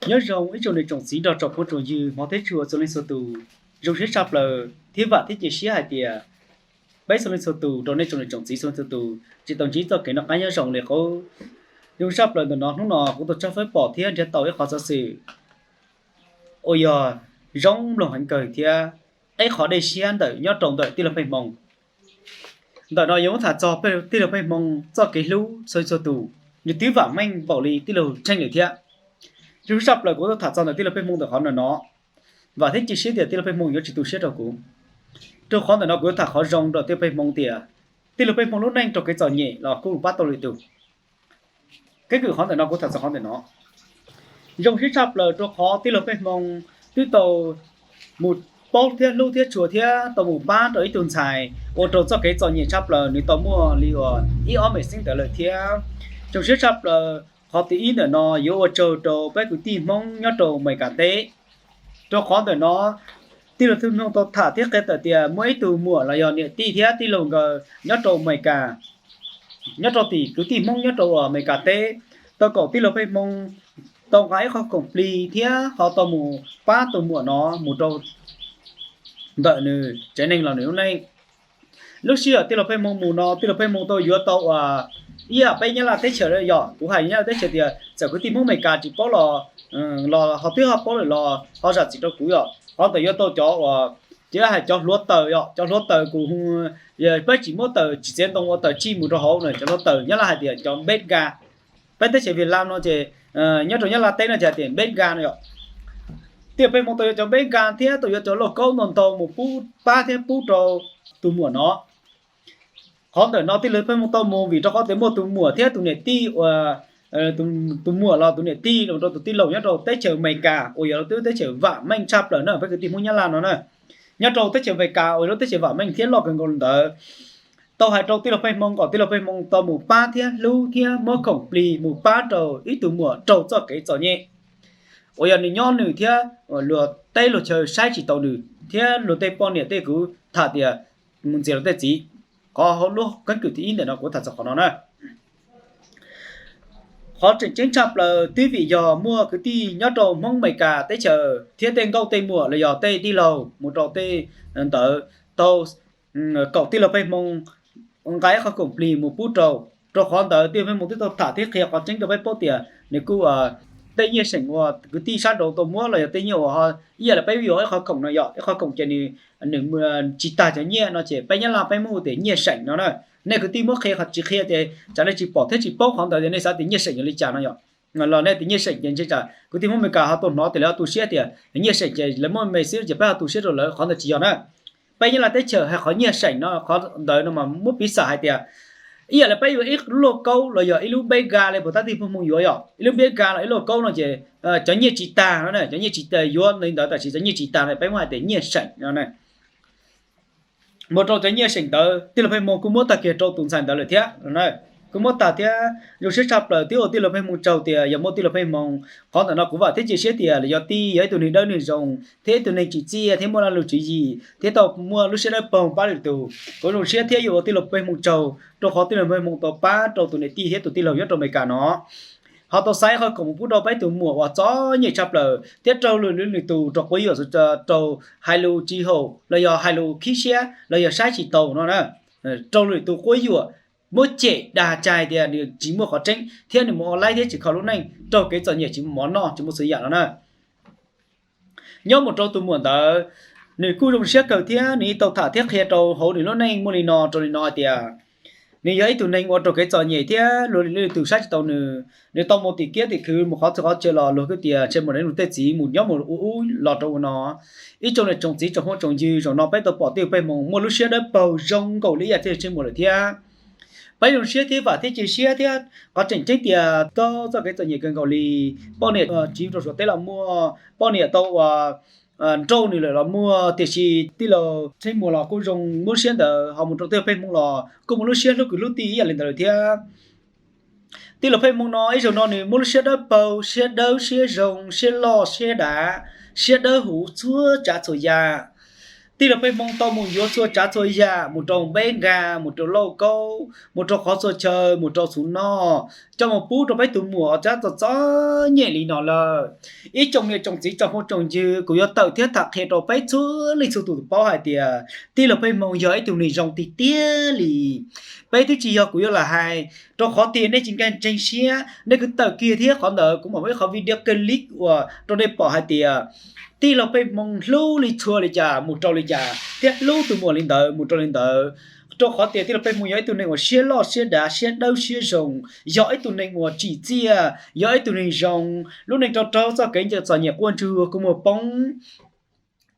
Nyob zoo ib tsoom niam tsoom txiv nrog tsoom phooj tsoom ywg hmov thiab tshua txhua leej txhua tus. Zoo siab tshaj plaws thiab vam thiab cia siab hais tias peb txhua leej txhua tus, rau nej tsoom niam tsoom txiv txhua leej txhua tus tsis tau ntsib txoj kev noj qab nyob zoo li qub. Zoo tshaj plaws ntawm no hnub no kuv tau tshawb fawb pom thiab nrhiav tau ib qhov xov xwm uas yog zoo mloog heev kawg thiab ib qhov dej siab ntawm nyob rau ntawm tij laug Pheej Hmoo. Ntawm no yuav muab tham txog tij laug Pheej Hmoo txoj kev hlub txhua txhua tus, nws twb vam meej npaum li tij laug Tsheej lawm thiab. Zoo siab tshaj plaws kuv tau tham txog ntawm tij laug Pheej Hmoo ntawm qhov ntawm no, vam thiab cia siab tias tij laug Pheej Hmoo yuav tsis tu siab rau kuv. Rau qhov ntawm no kuv yuav tham qhov zoo rau tij laug Pheej Hmoo tias tij laug Pheej Hmoo lub neej rau kev txom nyem los kuj pab tau lwm tus. Keeb kwm qhov ntawm no kuv tham txog qhov ntawm no. Zoo siab tshaj plaws rau qhov tij laug Pheej Hmoo twb tau mus paub thiab hlub thiab tshua thiab tau mus pab rau ib tug ntxhais ua rau txoj kev txom nyem tshaj plaws nws tau muaj li uas ib ob meem xeeb ntawd lawm thiab. Zoo siab tshaj plaws qhov tim ib ntawm no yuav ua tsaug rau peb kwv tij Hmoob nyob rau Amelikas teb. Rau qhov ntawm no tij laug Pheej Hmoo tau tham thiab qhia tawm tias muaj ib tug muam los yog niam tij thiab tij laug nkawd nyob rau Amelikas, nyob rau tim kwv tij Hmoob nyob rau Amelikas teb, tau kom tij laug Pheej Hmoo tau nqa ib qho khoom plig thiab ho tau mus pab tus muam no mus rau ntawm nws tsev neeg los nws lub neej. Lub sij hawm tij laug Pheej Hmoo mus no tij laug Pheej Hmoo tau yuav tau uas ib yam peb Nyab Laj teb chaws yom, kuv hais Nyab Laj teb chaws tias txawm kwv tij Hmoob Amelikas tsis paub los los ho twb ho paub lawm los ho zam txim rau kuv yom. Qhov ntawd yuav tau cov uas, ces hais cov hluav taws yom, cov hluav taws kuv peb tsis muab taws tsis txiav ntoo ua taws tsij mus rau hauv na, cov hluav taws Nyab Laj hais tias cov npeb ga. Peb teb chaws Việt Nam no ces nyob rau Nyab Laj teb no ces hais tias npeb ga no yom. Tij laug Pheej Hmoo tau yuav cov npeb ga thiab tau yuav cov lauj kaub ntau ntau mus pub pab thiab pub rau tus muam no. Qhov ntawm no tij laug Pheej Hmoo tau mus vim rau qhov tias muaj tus muam thiab tus niam tij uas tus muam los tus niam tij los rau tus tij laug nyob rau teb chaws Amelikas uas yog lub teb chaws vam meej tshaj plaws na, peb kwv tij Hmoob Nyab Laj no na. Nyob rau teb chaws Amelikas uas yog lub teb chaws vam meej thiab loj kawg nkaus li ntawd, tau hais rau tij laug Pheej Hmoo kom tij laug Pheej Hmoo tau mus pab thiab hlub thiab muab khoom plig mus pab rau ib tug muam raug txoj kev txom nyem uas yog nws nyob nws thiab luag teb luag chaw saib tsis taus nws thiab luag tej poj niam tej kwv tham tias mus ntxias luag tej txiv. Qhov hauv lub keeb kwm thib ib ntawm no kuv tham txog qhov no na. Qhov tseem ceeb tshaj plaws twb vim yog muaj kwv tij nyob rau Hmoob Amelikas teb chaws thiab tej nkauj tej muam los yog tej tij laug mus rau tej ntawd tau kom tij laug Pheej Hmoo nqa ib qho khoom plig mus pub rau. Rau qhov ntawd tij laug Pheej Hmoo twb tau tham thiab qhia qhov tseeb rau peb paub tias nws kuj tej nyiaj seem uas kwv tij sab nraud tau muab los yog tej nyiaj uas ib yam li peb yuav ib qho khoom no yom, ib qho khoom ces nws nws tsis tag cov nyiaj no ces peb Nyab Laj peb muab hu tias nyiaj seem no na. Nej kwv tij muab qhia qhov tsis qhia ces tsam nej tsis pom thiab tsis paub qhov ntawd ces nej xav tias nyiaj seem yog li cas no yom. Los nej tias nyiaj seem ces ntshe tsam kwv tij Hmoob Amelikas ho tau hnov tias lawv ho tu siab tias nyiaj seem ces lawv muaj me xwb ces peb ho tu siab rau lawv, qhov ntawd tsis yog na. Peb Nyab Laj teb chaws hais qhov nyiaj seem no qhov ntawd no mas muab piv xam hais tias ib yam li peb yuav ib lauj kaub los yog ib lub npeb ga li puas tab tij Pheej Hmoo yuav yom, ib lub npeb ga los ib lauj kaub no ces cov nyiaj tsis tag no, cov nyiaj tsis tag yuav li ntawd tab sis cov nyiaj tsis tag no peb muab hais tias nyiaj seem no. Mus rau cov nyiaj seem ntawd tij laug Pheej Hmoo kuj muab tag kiag rau tus ntxhais ntawd lawm thiab. Kuj muab tag thiab zoo siab tshaj plaws thiab ua tij laug Pheej Hmoo tsaug tias yog muaj tij laug Pheej Hmoo. Qhov ntawm no kuv vam thiab cia siab tias los yog tij yog ib tug neeg dawb neeg zoo thiab ib tug neeg tsim txiaj thiab muaj laj lus tswv yim thiab tau muaj lub siab dawb paug pab lwm tus. Kuv zoo siab thiab yuav ua tij laug Pheej Hmoo tsaug rau qhov tij laug Pheej Hmoo tau pab rau tus niam tij thiab tus tij laug nyob rau Amelikas no ho tau xa ib qho khoom mus pub rau peb tus muam uas txom nyem tshaj plaws thiab raug lwm lwm tus rau quab yuam, rau hais lus tsis haum los yog hais lus khib siab los yog saib tsis taus no na. Raug lwm tus quab yuam, muab cem dag cai tias nws tsis muaj qhov tseeb thiab nws mus ua laib thiab tsis kho lub neej, raug kev txom nyem tsis muaj mov noj tsis muaj txhua yam no na. Nyob mus rau tus muam ntawd, nws kuj zoo siab kawg thiab nws tau tham thiab qhia rau hauv nws lub neej muaj li no rau li no hais tias nws yog ib tug neeg ua rau kev txom nyem thiab luag lwm tus saib tsis taus nws. Nws tau mus tim kiab tim khw mus qhov twg qhov chaw los luag kuj tias ntshe mus nrog luag tej txiv mus nyob mus ua ub los rau ua no. Ib tsoom niam tsoom txiv tsoom phooj tsoom ywg, zaum no peb tau pom tij laug Pheej Hmoo muaj lub siab dawb paug zoo nkaus li ib yam tij laug Tsheej Muas lawm thiab. Peb zoo siab thiab vam thiab cia siab thiab qhov tseem ceeb tias tau txoj kev txom nyem kawg nkaus li, poj niam tsiv rau Suav teb los muaj, poj niam tau uas nrauj nws lawm los muaj, tiam sis tij laug Tsheej Muas los kuj zoo muab siab ntawd ho mus rau tij laug Pheej Hmoo los kuj muaj lub siab hlub kwv hlub tij ib yam li ntawd lawm thiab. Tij laug Pheej Hmoo no ib zaug no nws muaj lub siab dawb paug, siab dawb siab zoo, siab loj siab dav, siab dawb huv txhua tsav txhua yam. Tij laug Pheej Hmoo tau mus yuav txhua tsav txhua yam mus rau npeb nkag, mus rau lauj kaub, mus rau qhov txhua chaw, mus rau txhuv noj, coj mus pub rau peb tus muam cab txom txom nyem li no lawm. Ib tsoom niam tsoom txiv tsoom phooj tsoom ywg, kuv yuav tawm thiab tham qhia rau peb txhua leej txhua tus paub hais tias tij laug Pheej Hmoo yog ib tug neeg zoo tiag tiag li. Peb twb tsis yog kuv yuav lam hais, rau qhov tias nej tsis nkag ntseeg siab, nej kwv tawm kiag thiab qhov ntawd kuv mam muab ib qhov video clip uas rau nej pom hais tias tij laug Pheej Hmoo hlub li tshua li cas, mus rau li cas, thiab hlub tus muam li ntawd mus rau li ntawd. Rau qhov tias tij laug Pheej Hmoo yog ib tug neeg uas siab loj siab dav siab dawb siab zoo, yog ib tug neeg uas tsim txiaj, yog ib tug neeg zoo. Lub neej raug raug txoj kev txom nyem quaj ntswg kua muag poob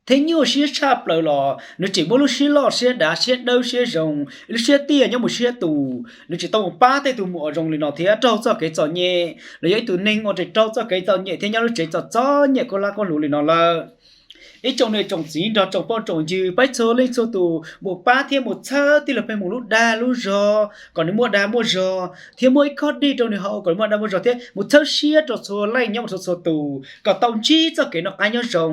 thiab nyuaj siab tshaj plaws los nws tseem muaj lub siab loj siab dav siab dawb siab zoo, lub siab tiaj nyob mus siab tus, nws tseem tau mus pab tej tus muam zoo li no thiab raug txoj kev txom nyem, los yog ib tug neeg uas tseem raug txoj kev txom nyem thiab nyob lub tsev txom txom nyem koj lab koj luv li no lawm. Ib tsoom niam tsoom txiv nrog tsoom phooj tsoom ywg, peb txhua leej txhua tus mus pab thiab mus txhawb tij laug Pheej Hmoo lub dag lub zog kom nws muaj dag muaj zog thiab muaj ib khob dej rau nws haus kom nws muaj dag muaj zog thiab mus txhawb siab rau txhua leej nyob mus txhua txhua tus kom tau ntsib txoj kev noj qab nyob zoo.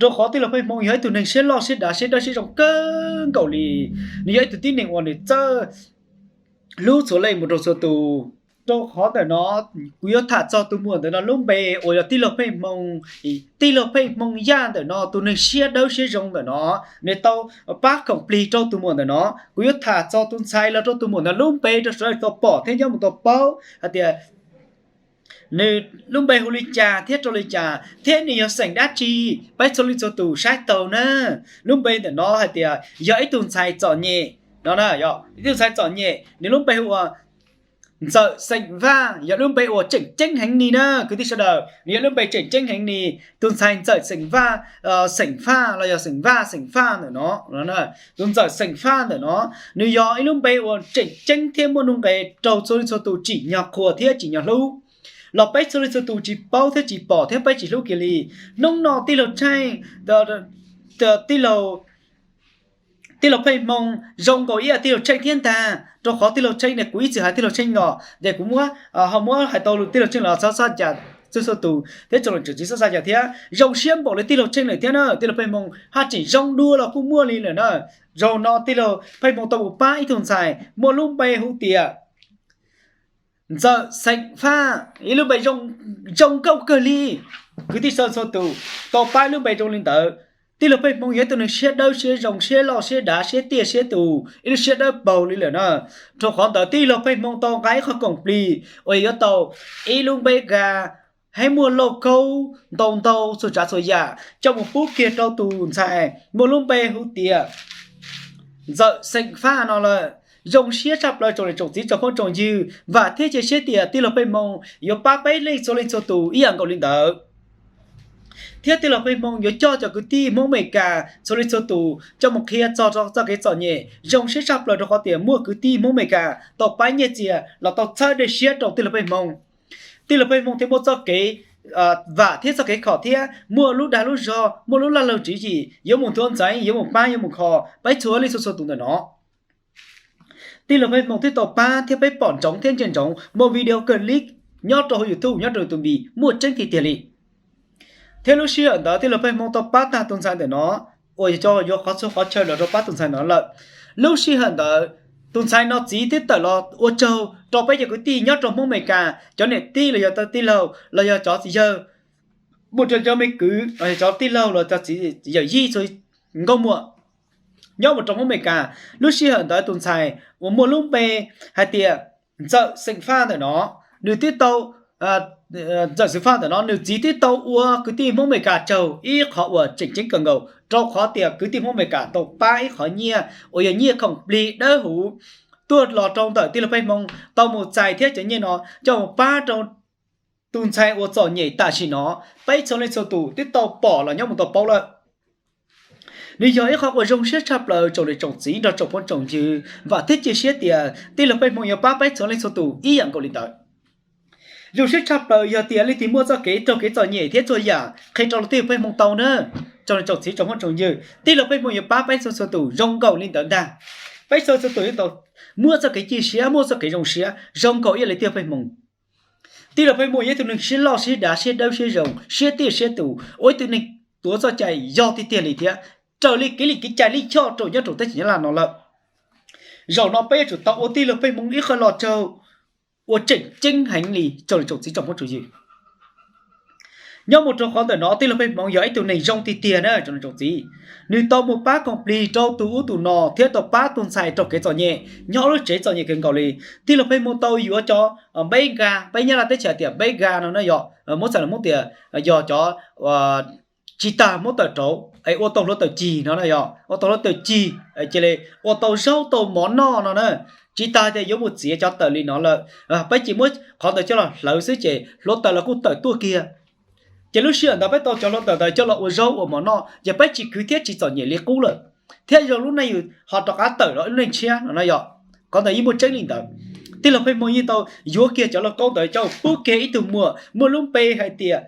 Rau qhov tij laug Pheej Hmoo yog ib tug neeg siab loj siab dav siab dawb siab zoo kawg nkaus li. Nws yog ib tug tib neeg uas nws txawj hlub txhua leej mus rau txhua tus. Rau qhov ntawm no kuv yuav tham txog tus muam ntawm no lub npe uas yog tij laug Pheej Hmoo, tij laug Pheej Hmoo Yaj ntawm no, tus neeg siab dawb siab zoo ntawm no, nws tau pab khoom plig rau tus muam ntawm no. Kuv yuav tham txog tus ntxhais los rau tus muam ntawd lub npe rau sawv daws tau pom thiab nyob mus tau paub hais tias nws lub npe hu li cas thiab rau li cas thiab nws yog xeem dab tsi, peb txhua leej txhua tus saib taus na. Lub npe ntawm no hais tias yog ib tug ntxhais txom nyem no, ib tug ntxhais txom nyem, nws lub npe hu ua Ntxawm xeem Vaj, yog lub npe uas tseem ceeb heev ni na kwv tij sawv daws, nws yog lub npe tseem ceeb heev ni. Tus ntxhais Ntxawm xeem Vaj, xeem Faj los yog xeem Vaj xeem Faj ntawm no, tus Ntxawm xeem Faj ntawm no, nws yog ib lub npe uas tseem ceeb thiab muaj nuj nqes raug txhua leej txhua tus tsim nyog qhuas thiab tsim nyog hlub. Los peb txhua leej txhua tus tsis paub thiab tsis pom thiab peb tsis hlub kiag li. Hnub no tij laug Tsheej, tij laug Pheej Hmoo zoo nkaus ib yam tij laug Tsheej thiab ntag, rau qhov tij laug Tsheej ne kuv ib txwm hais tij laug Tsheej los ces kuv muab, ho muab hais tau tij laug Tsheej los txhob xav cas, txhua txhua tus thiab tsoom niam tsoom txiv txhob xav cas thiab, zoo siab npaum li tij laug Tsheej lawm thiab na. Tij laug Pheej Hmoo haj tseem zoo dua los kuj muaj li lawm na. Zaum no tij laug Pheej Hmoo tau mus pab ib tug ntxhais muaj lub npe hu tias Ntxawm xeem Faj, ib lub npe zoo nkauj kawg li. Kwv tij sawv txhua tus tau pab ib lub npe zoo li ntawd. Tij laug Pheej Hmoo yog ib tug neeg siab dawb siab zoo, siab loj siab dav, siab tiaj siab tus, ib lub siab dawb paug li lawm na. Rau qhov ntawd tij laug Pheej Hmoo tau nqa ib qho khoom plig uas yuav tau ib lub npeb ga, hab muaj lauj kaub ntau ntau txhua tsav txhua yam coj mus pub kiag rau tus ntxhais muaj lub npe hu tias Ntxawm xeem Faj no lawm. Zoo siab tshaj plaws tsoom niam tsoom txiv tsoom phooj tsoom ywg, vam thiab cia siab tias tij laug Pheej Hmoo yuav pab peb leej txhua leej txhua tus ib yam nkaus li ntawd. Thiab tij laug Pheej Hmoo yuav coj cov kwv tij Hmoob Amelikas txhua leej txhua tus coj mus qhia txog rau txoj kev txom nyem. Zoo siab tshaj plaws rau qhov tias muaj kwv tij Hmoob Amelikas tau pab nyiaj txiag los tau txhawb dej siab rau tij laug Pheej Hmoo. Tij laug Pheej Hmoo thiaj muaj txoj kev vam thiab txoj kev khom thiab muaj lub dag lub zog, muaj lub laj laug tswv yim yuav mus nthuav ntxeev, yuav mus pab, yuav mus kho peb txhua leej txhua txhua tus ntawm no. Tij laug Pheej Hmoo thiaj tau pab thiab peb pom ntsoov thiab ntsia ntsoov muaj video clip nyob rau hauv YouTube, nyob rau YouTube muaj tseeb tiag tiag li. Thiab lub sij hawm ntawd tij laug Pheej Hmoo tau pab tag tus ntxhais ntawm no, uas yog cov yuav qhov txhua qhov chaw los rau pab tus ntxhais no lawm. Lub sij hawm ntawd tus ntxhais no txiv twb tawm los ua tsaug rau peb cov kwv tij nyob rau Hmoob Amelikas, cov niam tij los yog tij laug los yog cov txiv yawg, mus rau cov me kwv los yog cov tij laug los cov txiv yawm yij txhua nkauj muam nyob mus rau Hmoob Amelikas. Lub sij hawm ntawd tus ntxhais uas muaj lub npe hais tias Ntxawm xeem Faj ntawm no, nws twb tau, Ntxawm xeem Faj ntawm no nws txiv twb tau ua kwv tij Hmoob Amelikas tsaug ib qhov uas tseem ceeb kawg nkaus, rau qhov tias kwv tij Hmoob Amelikas tau pab ib qhov nyiaj uas yog nyiaj khoom plig dawb huv tuaj los rau ntawm tij laug Pheej Hmoo tau mus txais thiab cov nyiaj no coj mus pab rau tus ntxhais uas txom nyem tam sim no. Peb txhua leej txhua tus twb tau pom los nyob mus tau paub lawm. Nws yog ib qhov uas zoo siab tshaj plaws tsoom niam tsoom txiv nrog tsoom phooj tsoom ywg, vam thiab cia siab tias tij laug Pheej Hmoo yuav pab peb txhua leej txhua tus ib yam nkaus li ntawd. Zoo siab tshaj plaws yog tias leej twg muaj txoj kev raug kev txom nyem thiab txhua yam qhia rau tij laug Pheej Hmoo tau na. Tsoom niam tsoom txiv tsoom phooj tsoom ywg, tij laug Pheej Hmoo yuav pab peb txhua txhua tus zoo nkaus li ntawd ntag. Peb txhua txhua tus yuav tau muaj txoj kev cia siab, muaj txoj kev zoo siab zoo nkaus ib yam li tij laug Pheej Hmoo. Tij laug Pheej Hmoo yog ib tug neeg siab loj siab dav siab dawb siab zoo, siab tiaj siab tus, ua ib tug neeg tuav txoj cai yog tiag tiag li thiab raws li kev li kev cai lij choj rau nyob rau teb chaws Nyab Laj no lawm. Zaum no peb yuav tsum tau ua tij laug pheej hmoov ib qho los tsaug uas tseem ceeb heev li tsoom niam tsoom txiv tsoom phooj tsoom ywg. Nyob mus rau qhov ntawm no tij laug pheej hmoov yog ib tug neeg zoo tiag tiag na tsoom niam tsoom txiv. Nws tau mus pab koom plig rau tus ub tus no thiab tau pab tus ntxhais rau kev txom nyem nyob lub tsev txom nyem kawg nkaus li. Tij laug pheej hmoov tau yuav cov npeb ga, peb Nyab Laj teb chaws tias npeb ga no na yog muab txhais los Hmoob tias yog cov tsis tag muab tawm rauv es ua tau hluav taws cig no na yog ua tau hluav taws cig, cia li ua tau zaub tau mov noj no na. Tsis tas tias yuav mus txiav cov taws li no lawm, peb cia muab qhov ntawd coj los hlawv xwb ces hluav taws los kuj tawm tuaj kiag. Ces lub sij hawm ntawd peb tau cov hluav taws ntawd coj los ua zaub ua mov noj ces peb tsis khwv thiab tsis txom nyem li qub lawm, thiab zoo lub neej yus ho rov qab tawm los ib lub neej tshiab no na yog. Qhov ntawd yeej muaj tseeb li ntawd. Tij laug pheej hmoov yeej tau yuav kiag cov lauj kaub ntawd coj pub kiag ib tug muam muaj lub npe hais tias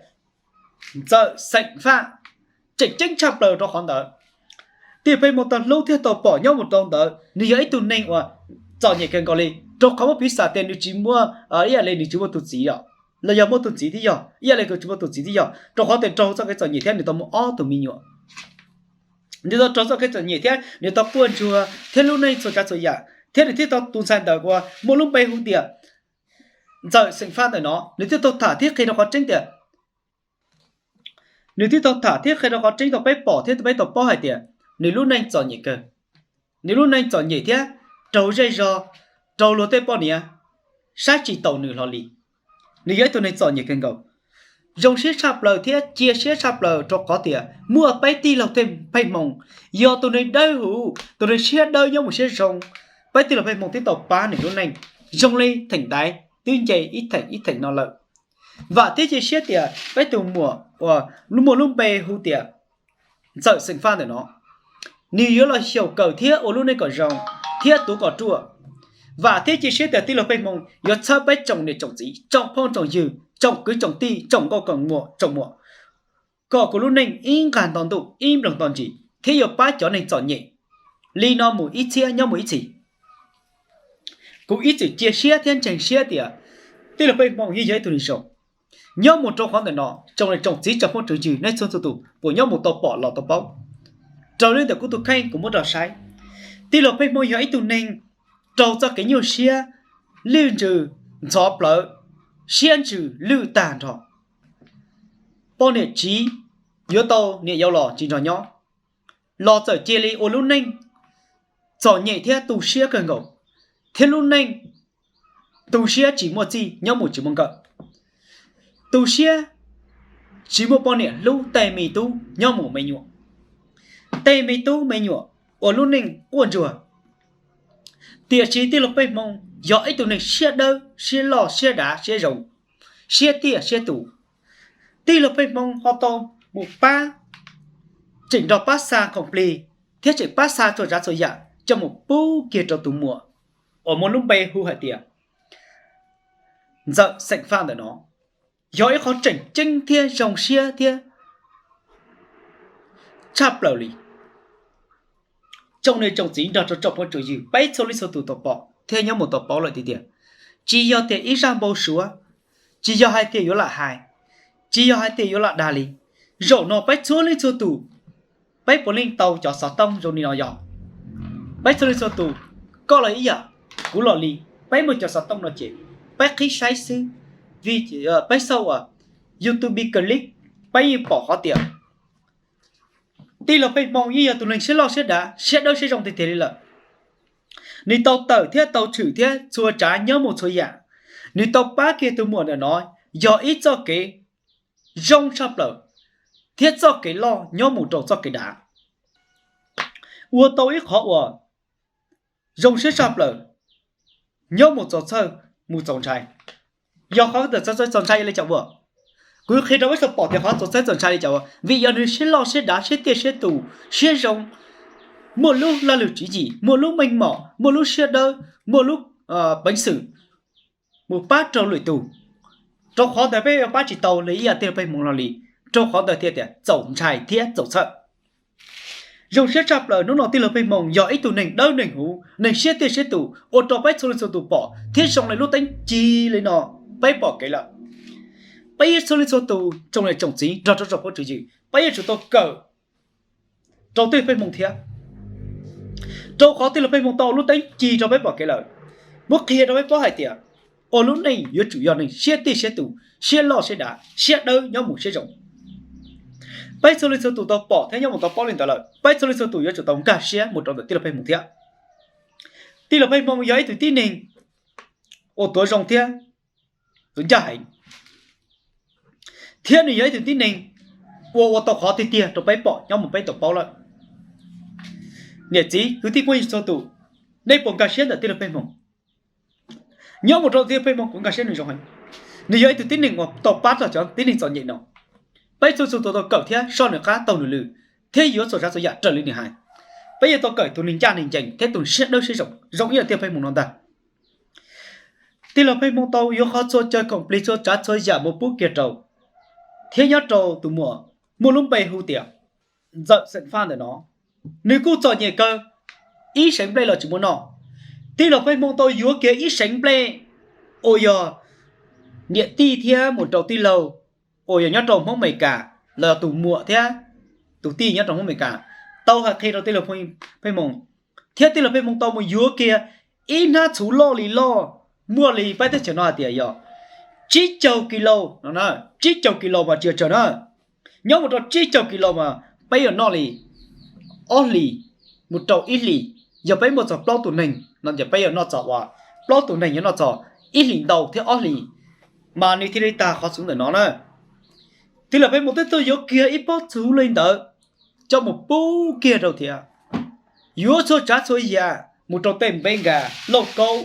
Ntxawm xeem Faj, tseem ceeb tshaj plaws rau qhov ntawd. Tij laug pheej hmoov tau hlub thiab tau pom nyob mus rau ntawd nws yog ib tug neeg uas txom nyem kawg nkaus li, rau qhov muab piv xam tias nws tsis muaj ib yam li nws tsis muaj tus txiv os, los yog muaj tus txiv thiab yog ib yam li nws tsis muaj tus txiv thiab yog, rau qhov tias raug txoj kev txom nyem thiab nws tau muaj ob tug me nyuam. Nws tau raug txoj kev txom nyem thiab nws tau quaj ntsuag thiab lub neej txhua tsav txhua yam, thiab nws thiaj tau tus ntxhais ntawm uas muaj lub npe hu tias Ntxawm xeem Faj ntawm no, nws thiaj tau tham thiab qhia rau qhov tseeb tias nws thiaj tau tham thiab qhia rau qhov tseeb rau peb pom thiab peb tau paub hais tias nws lub neej txom nyem kawg. Nws lub neej txom nyem thiab raug zej zog, raug luag tej poj niam saib tsis taus nws hlo li. Nws yog ib tug neeg txom nyem kawg nkaus, zoo siab tshaj plaws thiab cia siab tshaj plaws rau qhov tias muaj peb tij laug pheej hmoov yog tus neeg dawb huv, tus neeg siab dawb nyob mus siab zoo. Peb tij laug pheej hmoov twb tau pab nws lub neej zoo li theem ntaiv twb nce ib theem ib theem no lawm. Vam thiab cia siab tias peb tus muam uas muaj lub npe hu tias Ntxawm xeem Faj ntawm no, nws yuav los xyaum kawm thiab ua lub neej kom zoo thiab tuav kom ruaj. Vam thiab cia siab tias tij laug pheej hmoov yuav txhawb peb tsoom niam tsoom txiv tsoom phooj tsoom ywg tsoom kwv tsoom tij tsoom nkauj tsoom muam kom kuv lub neej ib nqag nto ntuj ib nploog nto ntsis thiab yuav pab cov neeg txom nyem li no mus ib txhiab nyob mus ib txhis. Kuv ib txwm cia siab thiab ntseeg siab tias tij laug pheej hmoov yeej yog ib tug neeg zoo. Nyob mus rau qhov ntawm no tsoom niam tsoom txiv tsoom phooj tsoom ywg nej txhua txhua tus puas nyob mus tau pom los tau paub, raws li ntawm kuv tus kheej kuv muab rau saib, tij laug pheej hmoov yog ib tug neeg raug txoj kev nyuaj siab, lwj ntsws ntxhov plawv, siab ntsws lwj tag nrho. Poj niam tsiv yuav tau niam yau los tsis nrog nyob, los txawm cia li ua lub neej txom nyem thiab tu siab kawg nkaus, thiab lub neej tu siab tsis muaj txij nyob mus tsis muaj nkawm, tu siab tsis muaj poj niam hlub tej me tub nyob mus me nyuam, tej me tub me nyuam ua lub neej quaj ntsuag. Tiam sis tij laug pheej hmoov yog ib tug neeg siab dawb siab loj siab dav siab zoo, siab tiaj siab tus. Tij laug pheej hmoov ho tau mus pab, tseem nrog pab xa khoom plig thiab tseem pab xa txhua tsav txhua yam coj mus pub kiag rau tus muam uas muaj lub npe hu hais tias Ntxawm xeem Faj ntawm no, yog ib qhov tseem ceeb thiab zoo siab thiab tshaj plaws li. Tsoom niam tsoom txiv nrog rau tsoom phooj tsoom ywg peb txhua leej txhua tus tau pom thiab nyob mus tau paub lawm tiag tiag, tsis yog tias ib zaj npau suav, tsis yog hais tias yuav lam hais, tsis yog hais tias yuav lam dag li. Zaum no peb txhua leej txhua tus, peb puav leej tau cov xov tooj zoo li no yog, peb txhua leej txhua tus, koj los ib yam, kuv los li, peb muaj cov xov tooj no ces peb qhib saib xwb, vim peb xauj ua YouTube clip, peb yeej pom qhov tias tij laug pheej hmoov yeej yog tus neeg siab loj siab dav siab dawb siab zoo tiag tiag li lawm. Nws tau tawm thiab tau tshwm thiab txhua tsav nyob mus txhua yam, nws tau pab kiag tus muam ntawm no, yog ib txoj kev zoo tshaj plaws thiab txoj kev loj nyob mus rau txoj kev dav, ua tau ib qhov uas zoo siab tshaj plaws nyob mus txaus txhawj mus txaus ntshai. Yog qhov txaus txhawj txaus ntshai li cas ua? Kuv qhia rau peb tau pom tias qhov txaus txhawj txaus ntshai li cas ua, vim yog nws siab loj siab dav siab tiaj siab tus siab zoo, muaj lub laj lwm tswv yim, muaj lub meej mom, muaj lub siab dawb, muaj lub peev xwm mus pab rau lwm tus. Rau qhov ntawd peb yuav pab tsis tau li ib yam tij laug pheej hmoov no li, rau qhov ntawd thiaj tias txaus ntshai thiab txaus txhawj. Zoo siab tshaj plaws hnub no tij laug pheej hmoov yog ib tug neeg dawb neeg huv neeg siab tiaj siab tus ua rau peb txhua leej txhua tus pom thiab zoo li lub teeb ci li no, peb pom kev lawm. Peb txhua leej txhua tus tsoom niam tsoom txiv nrog rau tsoom phooj tsoom ywg peb yuav tsum tau kawm rau tij laug Pheej Hmoo thiab. Rau qhov tij laug Pheej Hmoo tau lub teeb ci rau peb pom kev lawm, muab qhia rau peb paub hais tias ua lub neej yuav tsum yog neeg siab tij siab tus, siab loj siab dav, siab dawb nyob mus siab zoo. Peb txhua leej txhua tus tau pom thiab nyob mus tau paub li ntawd lawm, peb txhua leej txhua tus yuav tsum tau nkag siab mus rau ntawm tij laug Pheej Hmoo thiab. Tij laug Pheej Hmoo yog ib tug tib neeg uas tuav zoo thiab tuav ncaj heev, thiab nws yog ib tug tib neeg uas ua tau qhov tiag tiag rau peb pom nyob mus peb tau paub lawm. Niam txiv kwv tij phooj ywg txhua tus, nej puas nkag siab ntawm tij laug Pheej Hmoo? Nyob mus rau tij laug Pheej Hmoo kuv nkag siab nws zoo heev. Nws yog ib tug tib neeg uas tau pab txog cov tib neeg txom nyem no. Peb txhua txhua tus tau kawm thiab soj nws qab taug nws lw, thiab yuav txhua tsav txhua yam raws li nws hais. Peb yuav tau kawm tus neeg ncaj neeg ncees thiab tus siab dawb siab zoo zoo ib yam tij laug Pheej Hmoo no ntag. Tij laug Pheej Hmoo tau yuav qhov txhua chaw khoom plig txhua tsav txhua yam mus pub kiag rau, thiab nyob rau tus muam muaj lub npe hu tias Ntxawm Xeem Faj ntawm no, nws kuj txom nyem kawg, ib seev nplej los tsis muaj noj. Tij laug Pheej Hmoo tau yuav kiag ib seev nplej uas yog niam tij thiab mus rau tij laug uas yog nyob rau Hmoob Amelikas, los yog tus muam thiab tus tij nyob rau Hmoob Amelikas, tau hais qhia rau tij laug Pheej Hmoo, thiab tij laug Pheej Hmoo tau mus yuav kiag ib hnab txhuv loj li loj, muaj li peb teb chaws no hais tias yog tsib caug kis lus no, tsib caug kis lus mas tsis yog tsawg na. Nyob mus rau tsib caug kis lus mas peb yuav noj li ob hlis mus rau ib hlis. Yog peb muaj txog plaub tus neeg no ces peb yuav noj txog ua, plaub tus neeg yuav noj txog ib hlis ntau thiab ob hlis, mas nws thiaj li tag qhov txhuv ntawm no na. Tij laug Pheej Hmoo twb tuaj yuav kiag ib pob txhuv li ntawd coj mus pub kiag rau thiab, yuav txhua tsav txhua yam mus rau tej npeb nkas lauj kaub,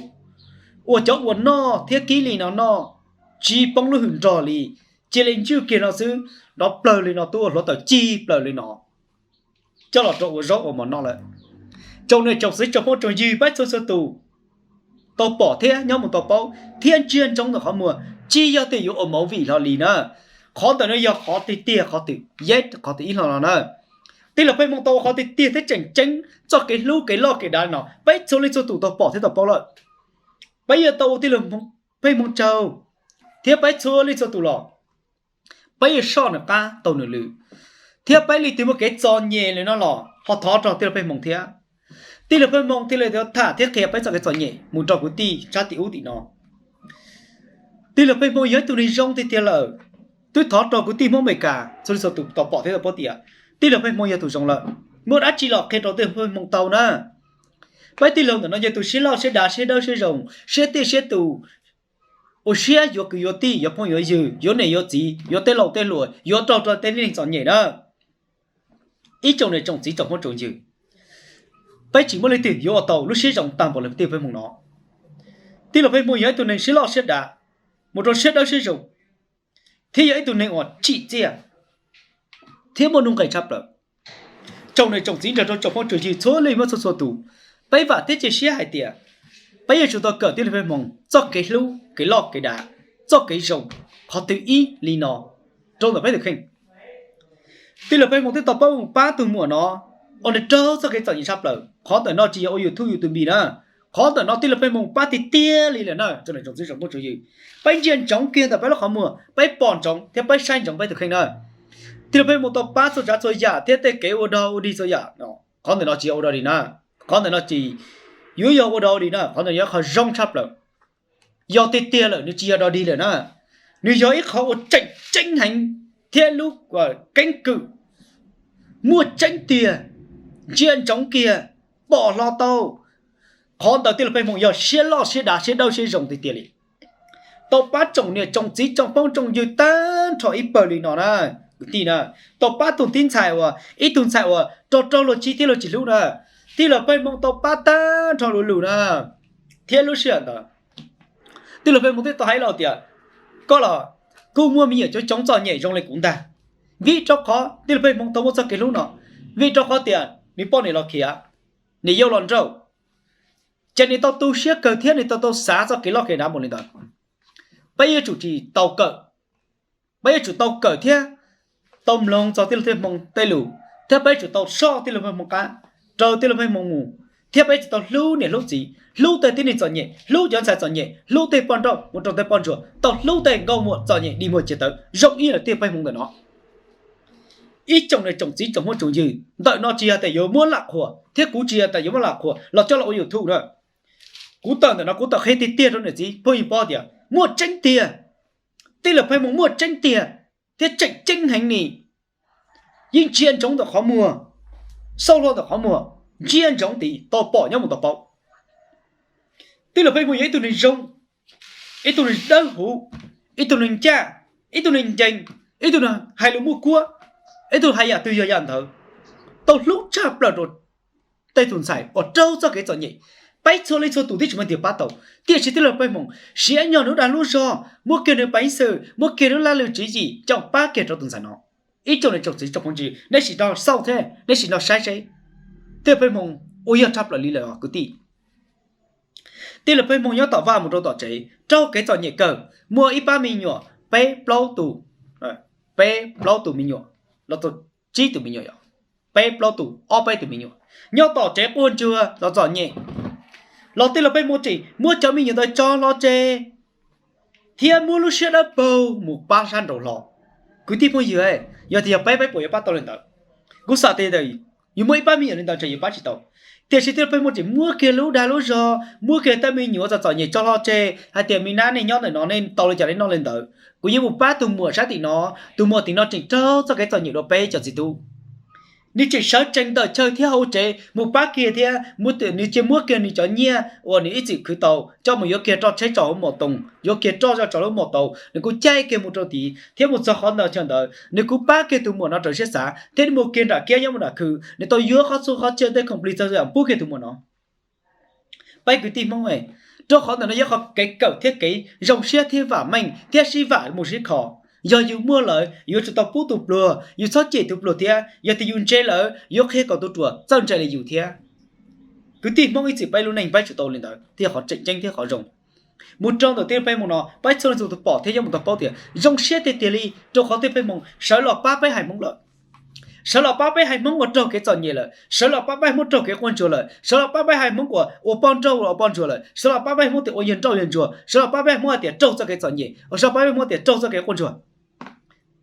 uas cov uas noj thiab kib li no noj tsis poob lub hwm nrog li, cia li ntswj kiag no xwb, nrov plawg li no, tuaj ua hluav taws cig plawg li no coj los rau ua zaub ua mov noj lawm. Tsoom niam tsoom txiv tsoom phooj tsoom ywg, peb txhua txhua tus tau pom thiab nyob mus tau paub thiab ntsia ntsoov ntawm qhov muag, tsis yog tias yuav ua movie hlo li na. Qhov ntawm no yog qhov tiag tiag, qhov twg yeb qhov twg ib hlo no na. Tij laug Pheej Hmoo tau ua qhov tiag tiag thiab tseem ceeb txoj kev hlub kev loj kev dav no peb txhua leej txhua tus tau pom thiab tau paub lawm. Peb yuav tau ua tij laug Pheej Hmoo tsaug, thiab peb txhua leej txhua tus los peb yuav soj nws qab taug nws lw, thiab peb leej twg muaj kev txom nyem li no los ho thov rau tij laug Pheej Hmoo thiab. Tij laug Pheej Hmoo thiaj li tham thiab qhia peb txoj kev txom nyem mus rau kwv tij sab tim ub tim no. Tij laug Pheej Hmoo yog ib tug neeg zoo tiag tiag lawm. Twb thov rau kwv tij Hmoob Amelikas txhua leej txhua tus tau pom thiab tau paub tias tij laug Pheej Hmoo yog tus zoo lawm. Muaj dab tsi los qhia rau tij laug Pheej Hmoo tau na. Peb tij laug ntawm no yog tus siab loj siab dav siab dawb siab zoo, siab tij siab tus, ua siab yuav kwv yuav tij, yuav phooj yuav ywg, yuav niam yuav txiv, yuav tej laus tej hluas, yuav raug rau tej neeg txom nyem na. Ib tsoom niam tsoom txiv tsoom phooj tsoom ywg, peb tsis muaj leej twg yuav ua tau lub siab zoo tag npaum li tij laug Pheej Hmoo no. Tij laug Pheej Hmoo yog ib tug neeg siab loj siab dav, mus rau siab dawb siab zoo, thiab yog ib tug neeg uas tsim txiaj thiab muaj nuj nqis tshaj plaws. Tsoom niam tsoom txiv nrog rau tsoom phooj tsoom ywg txhua leej muab txhua txhua tus, peb vam thiab cia siab hais tias peb yuav tsum tau kawm tij laug Pheej Hmoo txoj kev hlub kev loj kev dav, txoj kev zoo, qhov twg ib li no rau ntawm peb tus kheej. Tij laug Pheej Hmoo twb tau pab mus pab tus muam no ua nws raug txoj kev txom nyem tshaj plaws. Qhov ntawm no tsis yog ua YouTube YouTube npis na, qhov ntawm no tij laug Pheej Hmoo pab tiag tiag li lawm na tsoom niam tsoom txiv tsoom phooj tsoom ywg. Peb ntsia ntsoov kiag ntawm peb lub qhov muag, peb pom ntsoov thiab peb saib ntsoov peb tus kheej na. Tij laug Pheej Hmoo tau pab txhua tsav txhua yam thiab tej kev ua dog ua dig txhua yam no, qhov ntawm no tsis yog ua dog dig na, qhov ntawm no tsis yuav yog ua dog dig na, qhov ntawm no yog qhov zoo tshaj plaws. Yog tiag tiag lawm nws tsis yog dog dig lawm na, nws yog ib qhov uas tseem ceeb heev thiab lub keeb kwm muaj tseeb tiag, ntsia ntsoov kiag, pom hlo tau. Qhov ntawd tij laug Pheej Hmoo yog siab loj siab dav siab dawb siab zoo tiag tiag li, tau pab tsoom niam tsoom txiv tsoom phooj tsoom ywg tag nrho ib pawg li no na. Kwv tij na, tau pab tus tib ntxhais uas ib tug ntxhais uas raug raug luag tsis thiab luag tsis hlub na, tij laug Pheej Hmoo tau pab tag nrho luv lug na. Thiab lub sij hawm ntawd tij laug Pheej Hmoo twb tau hais los tias, koj los kuj muaj me nyuam coob coob txom nyem zoo li kuv ntag. Vim rau qhov tij laug Pheej Hmoo tau muaj txoj kev hlub no, vim rau qhov tias nws poj niam los khiav, nws yau los nrauj, ces nws tau tu siab kawg thiab nws tau tau xav txoj kev loj kev dav npaum li ntawd. Peb yuav tsum tsis tau kawm, peb yuav tsum tau kawm thiab tau mloog txog tij laug Pheej Hmoo tej lus, thiab peb yuav tsum tau soj tij laug Pheej Hmoo qab, raws tij laug Pheej Hmoo mus, thiab peb yuav tsum tau hlub niam hlub txiv, hlub tej tib neeg txom nyem, hlub cov ntxhais txom nyem, hlub tej poj nrauj mus rau tej poj ntsuam, tau hlub tej nkauj muam txom nyem dig muag txiag tawv zoo ib yam li tij laug Pheej Hmoo ntawm no. Ib tsoom niam tsoom txiv tsoom phooj tsoom ywg, ntawm no tsis yog tias yuav muab lam qhuas thiab kuv tsis yog tias yuav muab lam qhuas los coj los ua YouTube na. Kuv tawm ntawm no kuv tawm qhia tiag tiag rau niam txiv phooj ywg paub tias muaj tseeb tiag, tij laug Pheej Hmoo muaj tseeb tiag thiab tseem ceeb heev ni. Yeej ntsia ntsoov ntawm qhov muag, xauj hlo ntawm qhov muag, ntsia ntsoov tid tau pom nyob mus tau paub. Tij laug Pheej Hmoo yog ib tug neeg zoo, ib tug neeg dawb huv, ib tug neeg ncaj, ib tug neeg ncees, ib tug neeg hais lus muaj kuab, ib tug hais yam twg yog yam ntawd, tau hlub tshaj plaws rau tej tus ntxhais uas raug txoj kev txom nyem. Peb txhua leej txhua tus twb tsis muaj tiag pab tau, tiam sis tij laug Pheej Hmoo siab nyob hnub dag hnub zog muab kiag nws peev xwm, muab kiag nws laj lwm tswv yim coj pab kiag rau tus ntxhais no. Ib tsoom niam tsoom txiv tsoom phooj ywg, nej sim nrog xauj thiab nej sim nrog saib seb tij laug Pheej Hmoo ua yog tshaj plaws li lawm os kwv tij. Tij laug Pheej Hmoo nyob tom vaj mus rau tom tsev raug kev txom nyem kawg, muaj ib pab me nyuam peb plaub tus, peb plaub tus me nyuam, los tsib tus me nyuam, peb plaub tus ob peb tus me nyuam nyob tom tsev quaj ntsuag los txom nyem, los tij laug Pheej Hmoo tseem muab cov me nyuam ntawd tso hlo tseg thiab muab lub siab dawb paug mus pab sab nraud hlo. Kwv tij phooj ywg, yog tias yog peb, peb puas yuav pab tau li ntawd? Kuv xav tias yus muaj ib pab me nyuam li ntawd ntshe yus pab tsis tau. Tiam sis tij laug Pheej Hmoo tseem muab kiag lub dag lub zog, muab kiag tej me nyuam txom txom nyem tso hlo tseg hais tias me nab nej nyob ntawm no nej tau li cas nej noj li ntawd, kuv yuav mus pab tus muam sab tim no, tus muam tim no tseem raug txoj kev txom nyem dua peb cov txiv tub. Nws tseem sawv tsees ntawm chaw thiab hauv tsev mus pab kiag thiab, nws cia muab kiag nws cov nyiaj uas nws ib txwm khwv tau coj mus yuav kiag roj tsheb tso hauv mos toos, yuav kiag roj tso lub mos taus, nws kuj caij kiag mus rau tid thiab mus txog qhov ntawd chaw ntawd, nws kuj pab kiag tus muam no raws siab xav thiab nws mus kiag nram kiab nyob mus nram khw, nws tau yuav qhov txhua qhov chaw tej khoom plig txog yam pub kiag tus muam no. Peb kwv tij Hmoob, rau qhov ntawm no yog qhov kev kawm thiab kev zoo siab thiab vam meej thiab sib vam mus sib kho. Yog yus muaj lawm yuav tsum tau pub tus pluag, yus txhob cem tus pluag thiab, yog tias yus ntse lawm yuav qhia kom tus ruam txawj ntse li yus thiab. Kwv tij Hmoob ib txwm peb lub neej peb tsum tau li ntawd thiaj qhov tseem ceeb thiab qhov zoo. Mus rau ntawm tij laug Pheej Hmoo no, peb txhua leej txhua tus pom thiab yuav mus tau paub tias zoo siab tiag tiag li rau qhov tij laug Pheej Hmoo sawv los pab peb haiv Hmoob lawm. Sawv los pab peb haiv Hmoob uas raug kev txom nyem lawm, sawv los pab peb Hmoob raug kev quaj ntsuag lawm, sawv los pab peb haiv Hmoob uas ua poj nrauj ua poj ntsuag lawm, sawv los pab peb Hmoob tias ua yawg nrauj yawg ntsuag, sawv los pab peb Hmoob tias raug txoj kev txom nyem, sawv los pab peb Hmoob tias raug txoj kev quaj ntsuag.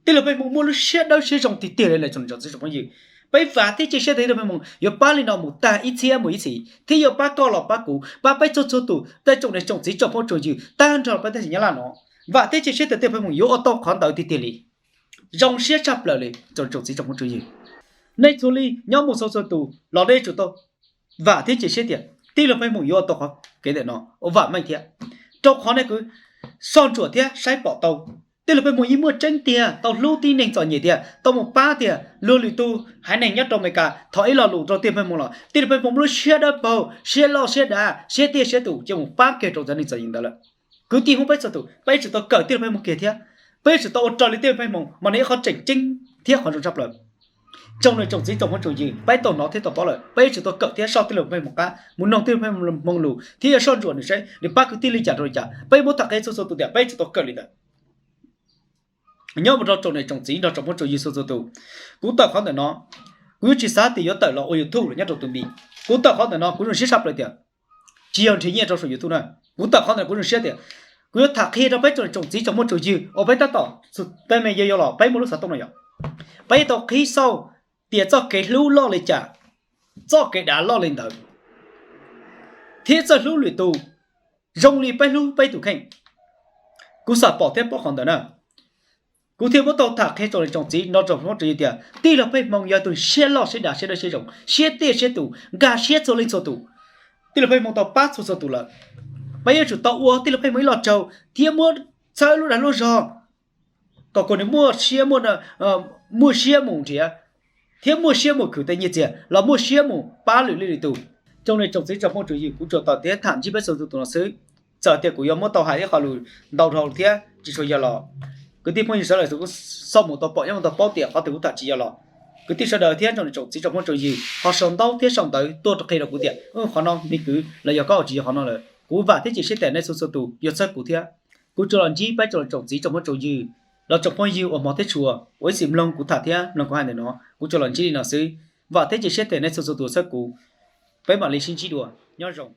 Tij laug Pheej Hmoo muaj lub siab dawb siab zoo tiag tiag li lawm tsoom niam tsoom txiv tsoom phooj ywg. Peb vam thiab cia siab tias tij laug Pheej Hmoo yuav pab li no mus tag ib txhiab mus ib txhis thiab yuav pab koj los pab kuv, pab peb txhua txhua tus tej tsoom niam tsoom txiv tsoom phooj tsoom ywg tag nrho peb teb chaws Nyab Laj no. Vam thiab cia siab tias tij laug Pheej Hmoo yuav ua tau qhov ntawd tiag tiag li. Zoo siab tshaj plaws li tsoom niam tsoom txiv tsoom phooj tsoom ywg. Nej txhua leej nyob mus txhua txhua tus los nej tsum tau vam thiab cia siab tias tij laug Pheej Hmoo yuav ua tau qhov kev ntawm no ua vam meej thiab, rau qhov nej kwv soj ntsuam thiab saib pom tau. Tij laug Pheej Hmoo yeej muaj tseeb tiag, tau hlub tib neeg txom nyem tiag, tau mus pab tiag. Luag lwm tus haiv neeg nyob rau Amelikas thov ib lo lus rau tij laug Pheej Hmoo los tij laug Pheej Hmoo muaj lub siab dawb paug, siab loj siab dav, siab tiaj siab tus coj mus pab kiag rau cov neeg txom nyem ntawd lawm. Kwv tij Hmoob peb txhua tus, peb yuav tsum tau kawm tij laug Pheej Hmoo kiag thiab, peb yuav tsum tau ua raws li tij laug Pheej Hmoo mas nws ib qhov tseem ceeb thiab qhov zoo tshaj plaws. Tsoom niam tsoom txiv tsoom phooj tsoom ywg, peb tau hnov thiab tau paub lawm, peb yuav tsum tau kawm thiab soj tij laug Pheej Hmoo qab, mus noog tij laug Pheej Hmoo lus thiab yuav soj ntsuam nws saib nws pab kwv tij li cas rau li cas. Peb muab tham qhia txhua txhua tus tias peb yuav tsum tau kawm li ntawd. Nyob mus rau tsoom niam tsoom txiv nrog tsoom phooj tsoom ywg txhua txhua tus, kuv tawm qhov ntawm no, kuv yuav tsis xav tias yuav tawm los ua YouTube los nyob rau tus npis. Kuv tawm qhov ntawm no kuv zoo siab tshaj plaws tias tsis yog nrhiav nyiaj rau saum YouTube na. Kuv tawm qhov ntawm no kuv zoo siab tias kuv yuav tham qhia rau peb tsoom niam tsoom txiv tsoom phooj tsoom ywg uas peb tab tom tej me yog yuav los peb muaj lub xov tooj no yom, peb yuav tau qhib xauj tias txoj kev hlub loj li cas, txoj kev dav loj li ntawd, thiab txawj hlub lwm tus zoo li peb hlub peb tus kheej. Kuv xam pom thiab paub qhov ntawd na. Kuv thiaj muab tau tham qhia tsoom niam tsoom txiv nrog tsoom phooj tsoom ywg tias tij laug Pheej Hmoo yog tus siab loj siab dav siab dawb siab zoo siab tiaj siab tus nkag siab txhua leej txhua tus. Tij laug Pheej Hmoo tau pab txhua txhua tus lawm. Peb yuav tsum tau ua tij laug Pheej Hmoo ib lo tsaug thiab muab txhawb lub dag lub zog kom kom nws muaj siab, muaj siab mus nrhiav thiab muaj siab mus khwv tej nyiaj txiag los muaj siab mus pab lwm leej lwm tus. Tsoom niam tsoom txiv tsoom phooj tsoom ywg, kuv tsuas tau tias tham ntsib peb txhua txhua tus no xwb. Txawm tias kuv yuav muab tau hais ib qho lus ntau dhau thiab tsis tshua yog los, kwv tij phooj ywg sawv daws kuj xauj mus tau pom nyob mus tau paub tias qhov twg kuv tham tsis yog los. Kwv tij sawv daws thiab tsoom niam tsoom txiv tsoom phooj tsoom ywg ho sau ntaub thiab sau ntawv tuaj rau qhia rau kuv tias qhov no me kwv los yog koj tsis yog qhov no lawm. Kuv vam thiab cia siab tias nej txhua txhua tus yuav txhawb kuv thiab. Kuv tsuas los ntsib peb tsoom niam tsoom txiv tsoom phooj tsoom ywg los tsoom phooj ywg uas hmov thiab tshua uas ib txwm mloog kuv tham thiab mloog kuv hais ntawm no, kuv tsuas los ntsib li no xwb. Vam thiab cia siab tias nej txhua txhua tus txhawb kuv. Peb mam li sib ntsib dua, nyob zoo.